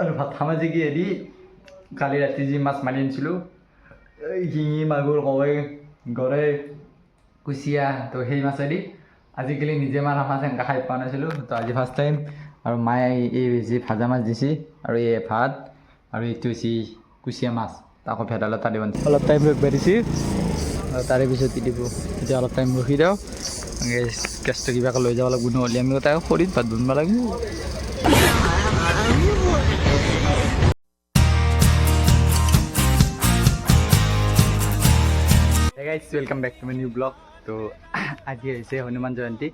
আৰু ভাত খাম আজি কি হেৰি, কালি ৰাতি যি মাছ মাৰি আনিছিলোঁ, এই শিঙি, মাগুৰ, কাৱৈ, গৰৈ, কুচিয়া, তো সেই মাছেদি। আজিকালি নিজে মাৰা মাছ এনেকৈ খাই পোৱা নাছিলোঁ, তো আজি ফাৰ্ষ্ট টাইম। আৰু মায়ে এই যি ভাজা মাছ দিছে আৰু এই ভাত আৰু এইটো হৈছে কুচিয়া মাছ, আকৌ ভেদাইলতা দি বনাইছে। অলপ টাইম ৰখিব দিছে আৰু তাৰে পিছত দি দিব। এতিয়া অলপ টাইম ৰখি দিওঁ। গেছটো কিবাকৈ লৈ যাব লাগিব, নহ'লে আমি তাই খৰিত ভাত বনাব লাগিব। Guys, welcome back to my new vlog. তো আজি হৈছে হনুমান জয়ন্তী।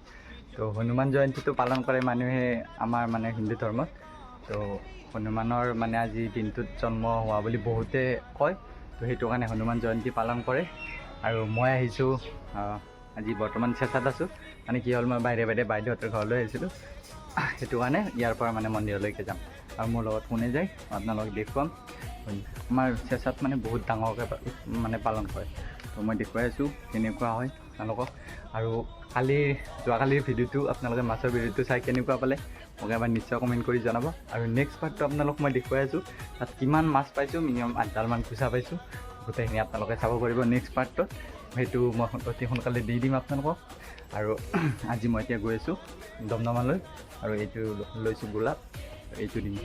তো হনুমান জয়ন্তীটো পালন কৰে মানুহে আমাৰ মানে হিন্দু ধৰ্মত। তো হনুমানৰ মানে আজি দিনটোত জন্ম হোৱা বুলি বহুতে কয়, তো সেইটো কাৰণে হনুমান জয়ন্তী পালন কৰে। আৰু মই আহিছোঁ, আজি বৰ্তমান চেঁচাত আছোঁ। মানে কি হ'ল, মই বাহিৰে বাহিৰে বাইদেউহঁতৰ ঘৰলৈ আহিছিলোঁ, সেইটো কাৰণে ইয়াৰ পৰা মানে মন্দিৰলৈকে যাম। আৰু মোৰ লগত কোনে যায় আপোনালোকক দেখুৱাম। আমাৰ চেঁচাত মানে বহুত ডাঙৰকৈ মানে পালন কৰে, তো মই দেখুৱাই আছোঁ কেনেকুৱা হয় আপোনালোকক। আৰু কালিৰ যোৱাকালিৰ ভিডিঅ'টো আপোনালোকে মাছৰ ভিডিঅ'টো চাই কেনেকুৱা পালে মোক এবাৰ নিশ্চয় কমেণ্ট কৰি জনাব। আৰু নেক্সট পাৰ্টটো আপোনালোক মই দেখুৱাই আছোঁ, তাত কিমান মাছ পাইছোঁ, মিনিমাম 8 ডালমান কুচা পাইছোঁ। গোটেইখিনি আপোনালোকে চাব পাৰিব নেক্সট পাৰ্টটোত। সেইটো মই অতি সোনকালে দি দিম আপোনালোকক। আৰু আজি মই এতিয়া গৈ আছোঁ দমদমালৈ আৰু এইটো লৈছোঁ গোলাপ, এইটো দিম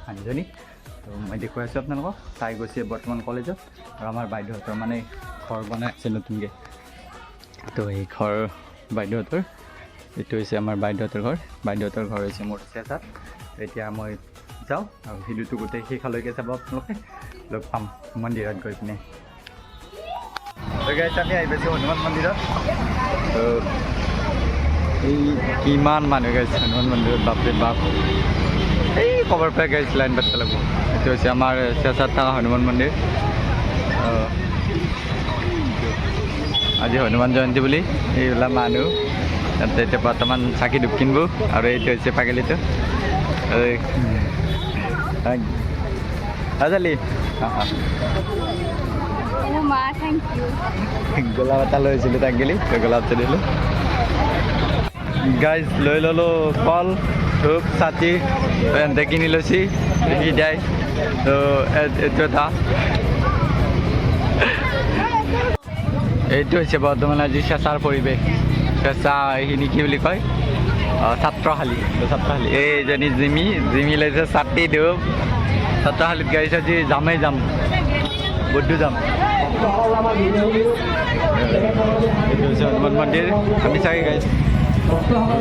মানুহজনী। তো মই দেখুৱাই আছোঁ আপোনালোকক। তাই গৈছে বৰ্তমান কলেজত আৰু আমাৰ বাইদেউহঁতৰ মানে ঘৰ বনাই আছে নতুনকৈ। তো এই ঘৰ বাইদেউহঁতৰ, এইটো হৈছে আমাৰ বাইদেউহঁতৰ ঘৰ। বাইদেউহঁতৰ ঘৰ হৈছে মোৰ চেঁচাত। এতিয়া মই যাওঁ আৰু ভিডিঅ'টো গোটেই শেষলৈকে চাব আপোনালোকে। লগ পাম মন্দিৰত গৈ পিনে। তো গাইছ, আমি আহি পাইছোঁ হনুমান মন্দিৰত। তো এই কিমান মানুহ গাইছ হনুমান মন্দিৰত, বাপৰে বাপ! এই ক'বাৰ পৰা গাইছ লাইন পাতিব লাগিব। এইটো হৈছে আমাৰ চেঁচাত থকা হনুমান মন্দিৰ। আজি হনুমান জয়ন্তী বুলি এইবিলাক মানুহ তাতে এতিয়া বৰ্তমান চাকি ধূপ কিনিব। আৰু এইটো হৈছে পাগলিটো। আজালি। Oh ma, thank you. গোলাপ এটা লৈছিলোঁ তাক গেলি, তো গোলাপটো দিলোঁ। গাইজ, লৈ ল'লোঁ ফল, ধূপ, ছাতি এহেঁতে কিনি লৈছি দেখি যায়। তো এইটো এটা, এইটো হৈছে বৰ্তমান আজি চেঁচাৰ পৰিৱেশ। চেঁচা এইখিনি কি বুলি কয়, ছাত্ৰশালী। তো ছাত্ৰশালী এইজনী জিমি, জিমি লৈছে ছাতি, ধূপ। ছাত্ৰশালীত গাইছে আজি যামেই যাম, বৈদ্য যাম। এইটো হৈছে হনুমান মন্দিৰ। আমি চাগে গাইছ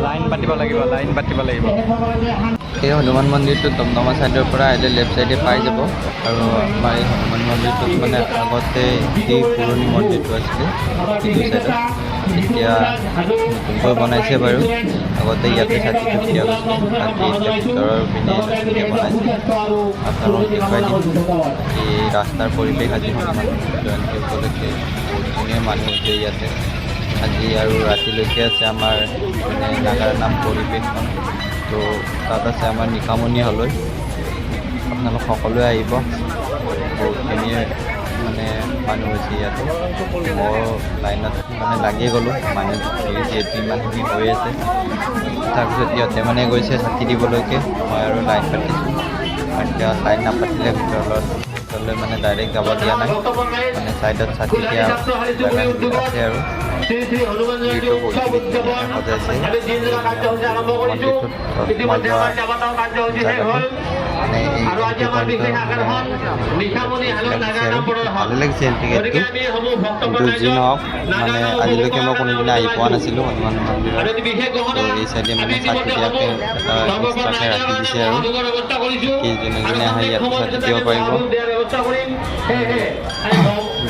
লাইন পাতিব লাগিব, লাইন পাতিব লাগিব। এই হনুমান মন্দিৰটো দমদমা ছাইডৰ পৰা আহিলে লেফ্ট ছাইডে পাই যাব। আৰু আমাৰ এই হনুমান মন্দিৰটোত মানে আগতে যি পুৰণি মন্দিৰটো আছিলে সেইটো ছাইডত, এতিয়া নতুনকৈ বনাইছে বাৰু। আগতে ইয়াতে ছাতি ধূপ দিয়া গৈছিলে, বাকী এতিয়া ভিতৰৰ পিনে নতুনকৈ বনাইছে। আপোনালোকক দেখুৱাই দিম। বাকী ৰাস্তাৰ পৰিৱেশ, আজি হনুমান জয়ন্তী উপলক্ষে বহুতখিনিয়ে মানুহ হৈছে ইয়াতে আজি। আৰু ৰাতিলৈকে আছে আমাৰ মানে নাগাৰা নাম পৰিৱেশন, তো তাত আছে আমাৰ নিশামণি হলৈ। আপোনালোক সকলোৱে আহিব। বহুতখিনিয়ে মানে মানুহ হৈছে ইয়াতে। মই লাইনত মানে লাগি গ'লোঁ, মানুহ ভিৰ যিহেতু ইমানখিনি হৈ আছে। তাৰপিছত ইহঁতে মানে গৈছে ছাতি দিবলৈকে, মই আৰু লাইন পাতিছোঁ। আৰু এতিয়া লাইন নাপাতিলে ভিতৰলৈ মানে ডাইৰেক্ট যাব দিয়া নাই, মানে ছাইডত ছাতি দিয়া জেগাখিনি আছে। আৰু ভিৰটো বহুতখিনি ধুনীয়াকৈ সজাইছে মন্দিৰটোত। সোমাই যোৱা জেগাটো মানে এই এণ্ট্ৰি পইণ্টটো মানে লাগিছে আৰু ভালে লাগিছে এণ্ট্ৰি গেটটো। কিন্তু যি নহওক, মানে আজিলৈকে মই কোনোদিনা আহি পোৱা নাছিলোঁ হনুমান মন্দিৰত। তো এই চাইডে মানে ছাতি দিয়াকৈ এটা এক্সট্ৰাকৈ ৰাখি দিছে আৰু কি যোনে যোনে আহে ইয়াতে ছাতি দিব পাৰিব।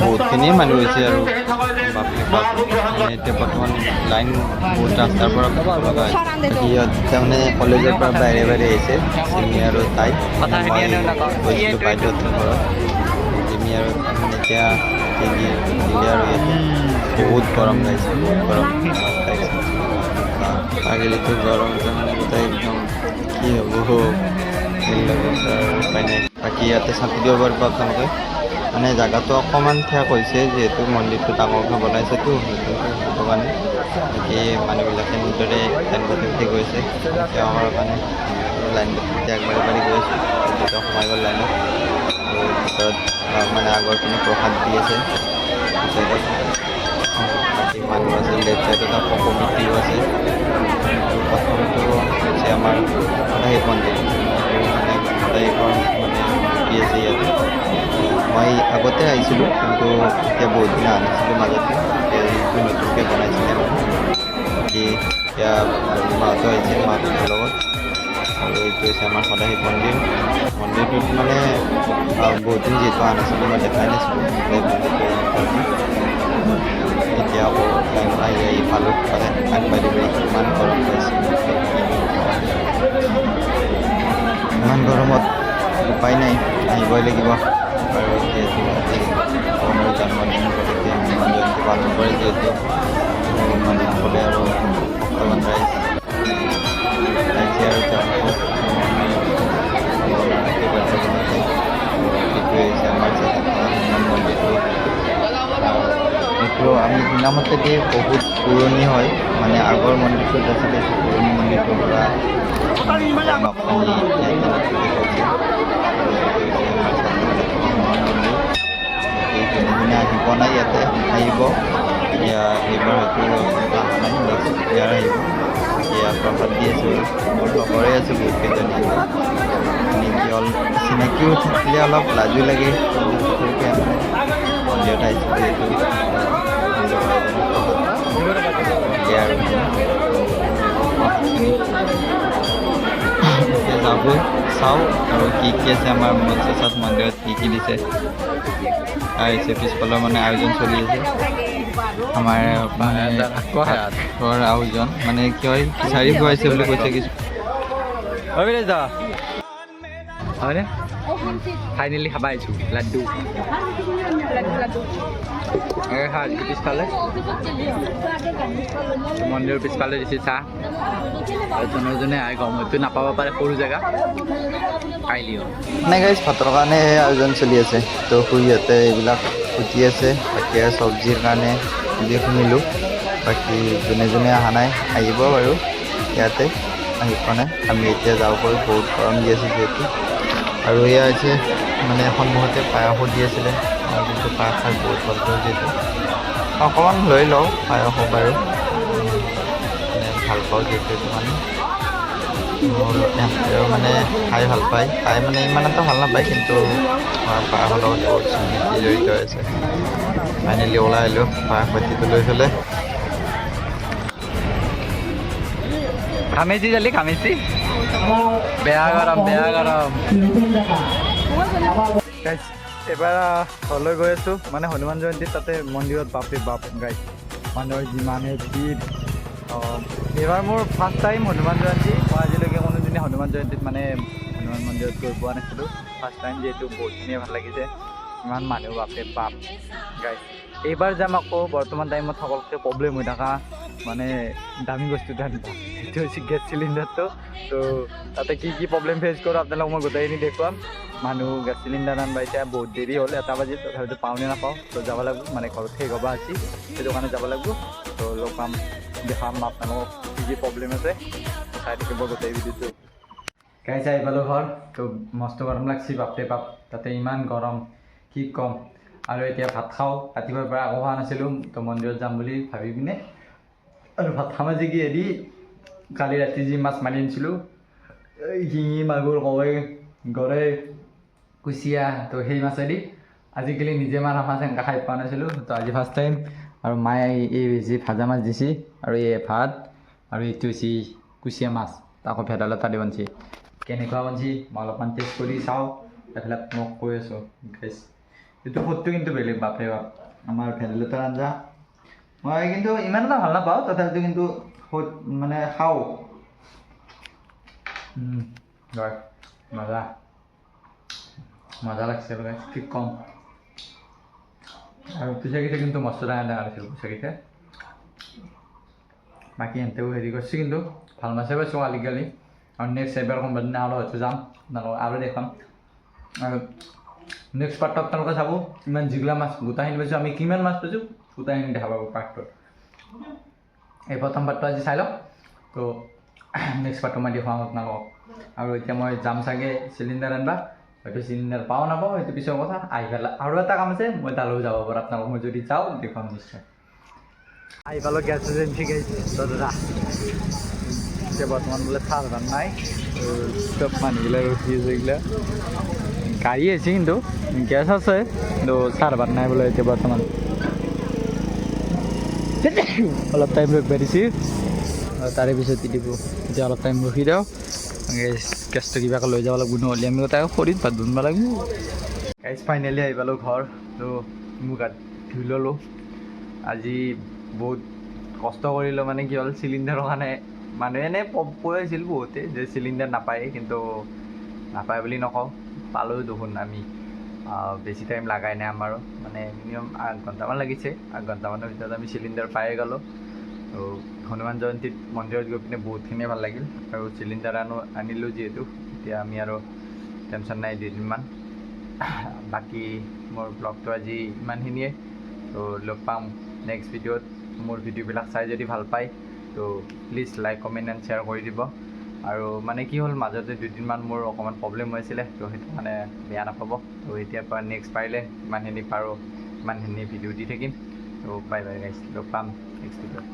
বহুতখিনিয়ে মানুহ হৈছে আৰু বাপৰে বাপ! মানে এতিয়া বৰ্তমান লাইন বহুত ৰাস্তাৰ পৰা পাতিব লগা হৈছে। সিহঁত তাৰমানে কলেজৰ পৰা বাহিৰে বাহিৰে আহিছে, চিমি আৰু তাই। মই গৈছিলোঁ বাইদেউহঁতৰ ঘৰত। জিমি আৰু মানে এতিয়া দিলে আৰু ইয়াতে বহুত গৰম লাগিছে, বহুত গৰম লাগিছে। পাগলিটো গৰম মানে গোটেই একদম কি হ'ব উপায় নাই। বাকী ইয়াতে চাকি দিব পাৰিব আপোনালোকে। মানে জেগাটো অকণমান ঠেক হৈছে, যিহেতু মন্দিৰটো ডাঙৰকৈ বনাইছেতো নতুনকৈ, সেইটো কাৰণে। বাকী মানুহবিলাকে নিজৰে লাইন পাতি পাতি গৈছে সেৱা কৰাৰ কাৰণে। লাইন পাতি পাতি আগবাঢ়ি বাঢ়ি গৈ আছোঁ। দেউতা সোমাই গ'ল লাইনত। আৰু ভিতৰত মানে আগৰখিনি প্ৰসাদ দি আছে চাইডত, বাকী মানুহ আছে। লেফ্ট চাইডত আকৌ কমিটিও আছে। প্ৰথমটো হৈছে আমাৰ সদাশিৱ মন্দিৰ। এইটো মানে সদাশিৱৰ মানে মূৰ্তি আছে ইয়াতে। মই আগতে আহিছিলোঁ, কিন্তু এতিয়া বহুত দিন অহা নাছিলোঁ মাজতে। এতিয়া এইটো নতুনকৈ বনাইছিলে মানে। বাকী এতিয়া মাহঁতো আহিছে মাহঁতৰ লগত। আৰু এইটো হৈছে আমাৰ সদাশিৱ মন্দিৰ। মন্দিৰটোত মানে বহুত দিন যিহেতু অহা নাছিলোঁ, মই দেখাই নাছিলোঁ এই মন্দিৰটো এনেকুৱা। এতিয়া আকৌ লাইনত আহি আহি পালোঁ, মানে আগবাঢ়ি বাঢ়ি। ইমান গৰম পাইছোঁ, ইমান গৰমত উপায় নাই, আহিবই লাগিব। আৰু যিহেতু আজি ভগৱানৰ জন্মদিন, গতিকে হনুমান জয়ন্তী পালন কৰে যিহেতু মানুহসকলে আৰু ভক্তগণ ৰাইজ আহিছে আৰু তেওঁলোকক মানে ভগৱানৰ আশীৰ্বাদ ল'বলৈ। এইটোৱে হৈছে আমাৰ হনুমান মন্দিৰটো। এইটো আমি শুনামতেদি বহুত পুৰণি হয়। মানে আগৰ মন্দিৰটোত আছিলে, সেইটো পুৰণি মন্দিৰটোৰ পৰা আনি ইয়াতে নতুনকৈ কৰিছে। আৰু এইটো হৈছে আমাৰ হনুমান মন্দিৰ। বাকী যোনে যোনে আহি পোৱা নাই, ইয়াতে আহিব। এতিয়া এইবাৰ হয়তো অহা নাই, নেক্সট ইয়াৰ আহিব। এতিয়া প্ৰসাদ দি আছোঁ। মোৰ লগৰে আছে বহুতকেইজন ইয়াতে। মানে কি হ'ল, চিনাকিও থাকিলে অলপ লাজো লাগে, কিন্তু তথাপিতো মানে মন্দিৰত আহিছোঁ যিহেতু লগৰ এজনে প্ৰসাদ দিয়ে আৰু প্ৰসাদখিনি এতিয়া যাওঁগৈ, চাওঁ আৰু কি কি আছে আমাৰ চেঁচাত মন্দিৰত, কি কি দিছে। আহিছে পিছফালৰ মানে আয়োজন চলি আছে আমাৰ, মানে ভাতৰ আয়োজন। মানে কি হয়, খিচাৰি খুৱাইছে বুলি কৈছে কিছু। দা হয়নে? ফাইনেলি খাব আহিছোঁ লাড্ডু। এই খা পিছফালে মন্দিৰৰ পিছফালে দিছে চাহ। আৰু যোনে যোনে আহে, গম হয়তো নাপাব পাৰে, সৰু জেগা, আহিলি হ'ল। মানে গাইজ, ভাতৰ কাৰণে আয়োজন চলি আছে। তো খুৰীহঁতে এইবিলাক কুটি আছে, বাকী আৰু চব্জিৰ কাৰণে যি শুনিলোঁ। বাকী যোনে যোনে অহা নাই, আহিব বাৰু ইয়াতে। আহি পোৱা নাই, আমি এতিয়া যাওঁগৈ। বহুত গৰম দি আছে যিহেতু। আৰু এয়া হৈছে মানে সন্মুখতে পায়সো দি আছিলে। মই কিন্তু পায়স খাই বহুত ভাল পাওঁ যিহেতু অকণমান লৈ লওঁ পায়সো বাৰু। মানে ভাল পাওঁ যিহেতু এইটো মানে মোৰ এহঁতেও মানে খাই ভাল পায়। তাই মানে ইমান এটা ভাল নাপায়, কিন্তু আমাৰ পায়সৰ লগত বহুত স্মৃতি জড়িত হৈ আছে। ফাইনেলি ওলাই আহিলোঁ পায়স বাতিটো লৈ পেলাই। ঘামেছি জালি, ঘামেছি, বেয়া গৰম, বেয়া গৰম। গাইজ, এবাৰ ঘৰলৈ গৈ আছোঁ। মানে হনুমান জয়ন্তীত তাতে মন্দিৰত বাপৰে বাপ গাইজ, মানুহৰ যিমানে ভিৰ। এইবাৰ মোৰ ফাৰ্ষ্ট টাইম হনুমান জয়ন্তী। মই আজিলৈকে কোনোদিনে হনুমান জয়ন্তীত মানে হনুমান মন্দিৰত গৈ পোৱা নাছিলোঁ। ফাৰ্ষ্ট টাইম যিহেতু বহুতখিনিয়ে ভাল লাগিছে। ইমান মানুহ, বাপৰে বাপ গাইজ। এইবাৰ যাম আকৌ। বৰ্তমান টাইমত সকলোতকৈ প্ৰব্লেম হৈ থকা মানে দামী বস্তু এটা আনিবা, সেইটো হৈছে গেছ চিলিণ্ডাৰটো। তো তাতে কি কি প্ৰব্লেম ফেচ কৰোঁ, আপোনালোক মই গোটেইখিনি দেখুৱাম। মানুহ গেছ চিলিণ্ডাৰ আনবা এতিয়া বহুত দেৰি হ'ল, 1 বাজিল। তথাপিতো পাওঁ নে নাপাওঁ। তো যাব লাগিব, মানে ঘৰত শেষ হ'ব আছে, সেইটো কাৰণে যাব লাগিব। তো লগ পাম, দেখাম আপোনালোকক কি কি প্ৰব্লেম আছে। চাই থাকিব গোটেই ভিডিঅ'টো। গাইজ, আহি পালোঁ ঘৰ। তো মস্ত গৰম লাগছি, বাপৰে বাপ। তাতে ইমান গৰম, কি ক'ম। আৰু এতিয়া ভাত খাওঁ। ৰাতিপুৱাৰ পৰা একো খোৱা নাছিলোঁ, তো মন্দিৰত যাম বুলি ভাবি পিনে। আৰু ভাত খাম আজি কি হেৰি, কালি ৰাতি যি মাছ মাৰি আনিছিলোঁ, এই শিঙি, মাগুৰ, কাৱৈ, গৰৈ, কুচিয়া, তো সেই মাছেদি। আজিকালি নিজে মাৰা মাছ এনেকৈ খাই পোৱা নাছিলোঁ, তো আজি ফাৰ্ষ্ট টাইম। আৰু মায়ে এই যি ভাজা মাছ দিছে আৰু এই ভাত আৰু এইটো হৈছে কুচিয়া মাছ, আকৌ ভেদাইলতা দি বনছি। কেনেকুৱা বনছি মই অলপমান টেষ্ট কৰি চাওঁ, এইফালে মোক কৈ আছোঁ। গাইছ, এইটো সোৱাদটো কিন্তু বেলেগ, বাপৰে বাপ। আমাৰ ভেদাইলতাৰ আঞ্জা মই কিন্তু ইমান এটা ভাল নাপাওঁ, তথাপিতো কিন্তু সোৱাদ মানে খাওঁ। হয়, মজা মজা লাগছে আৰু গাইছ, কি ক'ম। আৰু কুচিয়াকেইটা কিন্তু মস্ত ডাঙৰ ডাঙৰ আছিল কুচিয়াকেইটা। বাকী সিহঁতেও হেৰি কৰিছে, কিন্তু ভাল মাছে পাইছোঁ কালি কালি। আৰু নেক্সট এবাৰ কোনোবা দিনা আৰু হয়তো যাম, আপোনালোকক আৰু দেখুৱাম। আৰু নেক্সট পাৰ্টত আপোনালোকে চাব ইমান যিগিলা মাছ গোটাইখিনি পাইছোঁ, আমি কিমান মাছ পাইছোঁ, গোটাইখিনি দেখা পাব পাৰ্টটোত। এই প্ৰথম পাৰ্টটো আজি চাই লওক। তো নেক্সট পাৰ্টটো মই দেখুৱাম আপোনালোকক। আৰু এতিয়া মই যাম চাগে চিলিণ্ডাৰ আনবা। হয়তো চিলিণ্ডাৰ পাওঁ নাপাওঁ, সেইটো পিছৰ কথা। আহি পেলাই আৰু এটা কাম আছে, মই তালৈও যাব পাৰোঁ। আপোনালোকক মই যদি যাওঁ দেখুৱাম নিশ্চয়। আহি পালোঁ গেছ এজেঞ্চি গাইজ। দাদা, এতিয়া বৰ্তমান বোলে চাৰ্ভাৰ নাই। তো চব মানুহগিলা ৰখি আছে। এইগিলা গাড়ী আহিছে, কিন্তু গেছ আছে, কিন্তু চাৰ্ভাৰ নাই বোলে এতিয়া বৰ্তমান। অলপ টাইম ৰখিব দিছে আৰু তাৰে পিছত দি দিব। এতিয়া অলপ টাইম ৰখি দিওঁ। গেছটো কিবাকৈ লৈ যাব লাগিব, নহ'লে আমি তাই খৰিত ভাত বনাব লাগিব। গাইজ, ফাইনেলি আহি পালোঁ ঘৰ। তো মুখ হাত ধুই ল'লোঁ। আজি বহুত কষ্ট কৰিলোঁ। মানে কি হ'ল, চিলিণ্ডাৰৰ কাৰণে মানুহে এনেই কৈ আছিল বহুতে যে চিলিণ্ডাৰ নাপায়, কিন্তু নাপায় বুলি নকওঁ, পালোঁ দেখোন আমি। বেছি টাইম লগাই নাই আমাৰো, মানে মিনিমাম 8 ঘণ্টামান লাগিছে। 8 ঘণ্টামানৰ ভিতৰত আমি চিলিণ্ডাৰ পায়ে গ'লোঁ। তো হনুমান জয়ন্তীত মন্দিৰত গৈ পিনে বহুতখিনিয়ে ভাল লাগিল আৰু চিলিণ্ডাৰ আনিলোঁ যিহেতু, এতিয়া আমি আৰু টেনশ্যন নাই দুদিনমান। বাকী মোৰ ব্লগটো আজি ইমানখিনিয়ে। তো লগ পাম নেক্সট ভিডিঅ'ত। মোৰ ভিডিঅ'বিলাক চাই যদি ভাল পায়, তো please like, comment and share কৰি দিব। আৰু মানে কি হ'ল, মাজতে দুদিনমান মোৰ অকণমান প্ৰব্লেম হৈছিলে, তো সেইটো মানে বেয়া নাপাব। তো এতিয়াৰ পৰা নেক্সট পাৰিলে ইমানখিনি পাৰোঁ, ইমানখিনি ভিডিঅ' দি থাকিম। তো বাই বাই গাইজ, লগ পাম নেক্সট ভিডিঅ'ত।